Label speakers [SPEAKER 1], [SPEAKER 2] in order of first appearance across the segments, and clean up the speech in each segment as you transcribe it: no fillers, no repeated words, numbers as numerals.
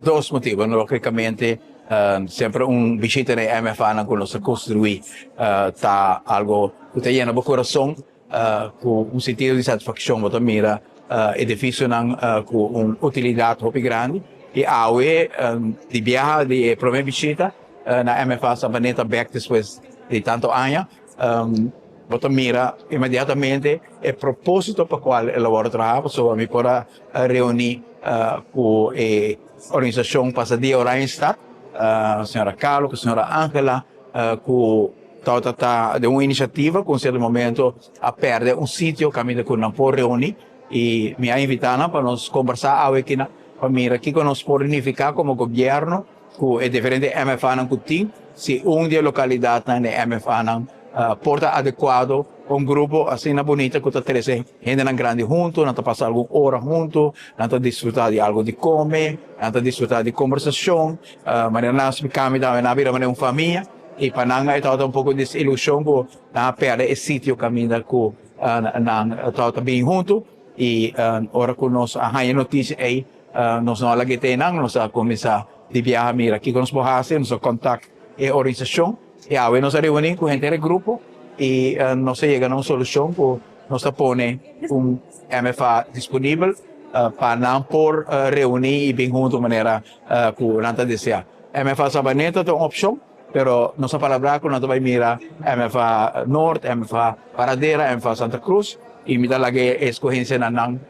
[SPEAKER 1] Dos motibo, logicamente semper un bishita na e MFA nan cu nos a construi ta algo cu ta yena bo corazon cu un sentido di satisfaccion. Bo ta mira edificionan cu un utilidad hopi grandi y awe di biaha di e prome bishita na MFA Savaneta bek despues di tanto aña, bo ta mira inmediatamente e proposito pa cual el a wordo traha, pasobra mi por a reuni cu e organisacion Pasadia Oranjestad, señora Carlo cu señora Angela, cu tabata ta den un iniciativa cu un cierto momento a perde un sitio caminda cu nan por reuni y mi a invita nan pa nos combersa awe kinan pa mira kico nos por nifica como gobierno cu e diferente MFAnan cu tin, si un di e localidadnan den MFAnan por ta adecuado pa un grupo asina bunita cu ta trece hendenan grandi hunto, nan ta pasa algun ora hunto, nan ta disfruta di algo di come, nan ta disfruta di combersacion, manera nan a splica mi tambe nan a bira manera un famia y pa nan e tabata un poco desilusion cu nan a perde e sitio caminda cu nan tabata bini hunto y ora cu nos a haya noticia ey Nos no a laga e tenan, nos a kuminsá di biaha mira kiko nos por hasi, nos a kontak e organisashon i awe nos a reuní ku henter e grupo i nos a yega na un solushon ku nos ta pone un MFA disponibel pa nan por reuní i bin huntu manera ku nan ta deseá. MFA Sabaneta ta un opshon, pero nos a palabrá ku nan ta bai mira MFA Noord, MFA Paradera, MFA Santa Cruz i mi ta laga e eskohensia na nan.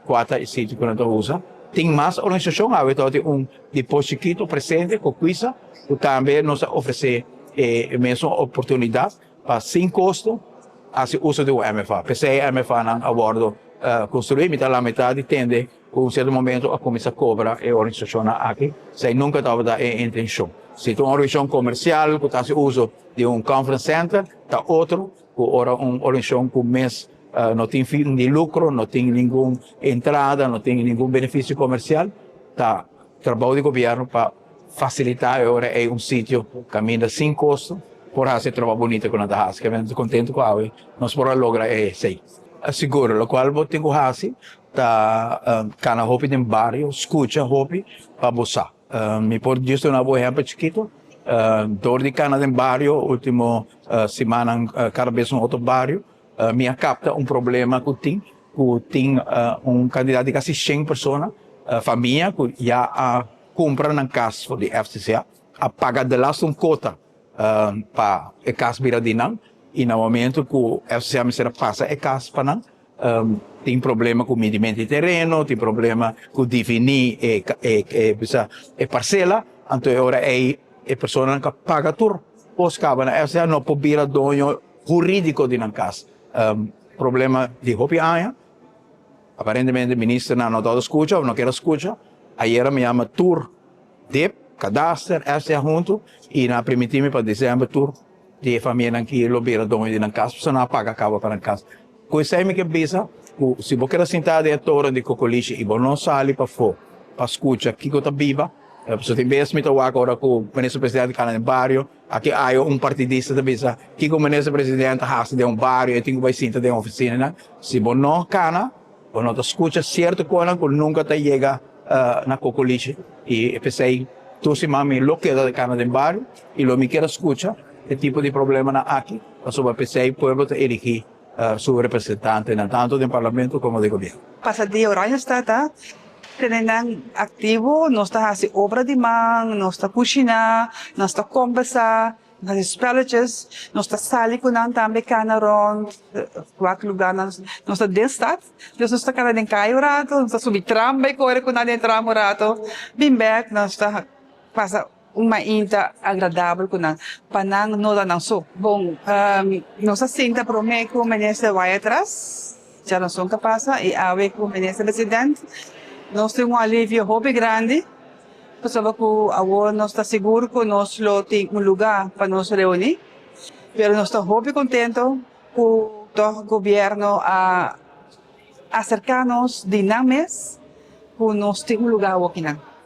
[SPEAKER 1] Kua ta e sitio ku nan ta usa? Tin mas organisashon awe tabata tin un di Pos Chikito presente ku Kwisa ku tambe nos a ofresé e mesun oportunidat pa sin kosto hasi uso di un MFA. P'esei e MFAnan a wòrdu konstruí. Mi ta lamentá di tende ku un sierto momento a kuminsá kobra e organisashonnan aki. Esei nunka tabata e intenshon. Si ta un organisashon komersial ku ta hasi uso di un conference center ta otro. Ku ora un organisashon ku mes no tin fin di lukro, no tin ningun entrada, no tin ningun benefisio komersial, ta trabou di gobièrnu pa fasilitá e ora ei un sitio kaminda sin kosto por hasi e trabou bunita ku nan ta hasi. Kende ta kontentu ku awe nos por a logra esei. Sigur, lokual bo tin ku hasi ta kana hopi den bario, skucha hopi pa bo sa. Mi por djis duna bo ehèmpel chikitu. Dor di kana den bario ultimo simannan kada bes un otro bario mi a kapta un problema ku tin ku tin un kantidat di kasi shen persona, famia ku ya a kumpra nan kas for di FCCA, a paga delaste un kota pa e kas bira di nan i na momento ku FCCA mester a pasa e kas pa nan Tin problema ku midimento di tereno, tin problema ku difiní e e bisa e parsela, anto e ora ei e personanan ka paga tur kos kaba na FCA no por bira doño hurídiko di nan kas. Problema di hopi aña, aparentemente ministernan no tabata skucha òf no kier a skucha. Ayera mi yama tur dip, kadaster, FCA huntu i nan a primintí mi pa desèmber tur Di e famianan ki lo bira doño di nan kas, pasobra nan a paga kaba pa nan kas. Ku esei mi ke bisa ku si bo keda sintá den e toren di kokolishi i bo no sali pafó pa skucha kiko ta biba, pasobra tin bes mi ta wak ora ku Minister Presidente kana den bario, aki ayo un partidista ta bisa kiko Minister Presidente ta hasi den un bario, e tin ku bai sinta den ofisinanan. Si bo no kana, bo no ta skucha sierto konan ku nunka ta yega na kokolishi i p'esei tur siman mi lo keda kana den bario. I lo mi kier a skucha e tipo di problemanan aki, pasobra p'esei pueblo ta eligí su representantenan, tantu den parlamento komo den gobierno.
[SPEAKER 2] Pasa dia Oranjestad ta tene nan aktivo, nos ta hasi obra di man, nos ta kushiná, nos ta kombersá, nos ta hasi spelletjes, nos ta sali ku nan tambe kana rònt wak lugánan, nos ta den stad, dus nos ta kana den kaya un rato, nos ta subi tram bai kore ku nan den tram un rato, bin bèk nos ta pasa. Un mainta agradabel ku nan, pa nan no ta nan so. Bon, nos a sinta promé ku Minister Wyatt-Ras, djarason ka pasa, i awe ku Minister President. Nos tin un alivio hopi grandi, pasobra ku awor nos ta sigur ku nos lo tin un lugá pa nos reuní. Pero nos ta hopi kontento ku tòg gobièrnu a aserká nos di nan mes ku nos tin un lugá awor kinan.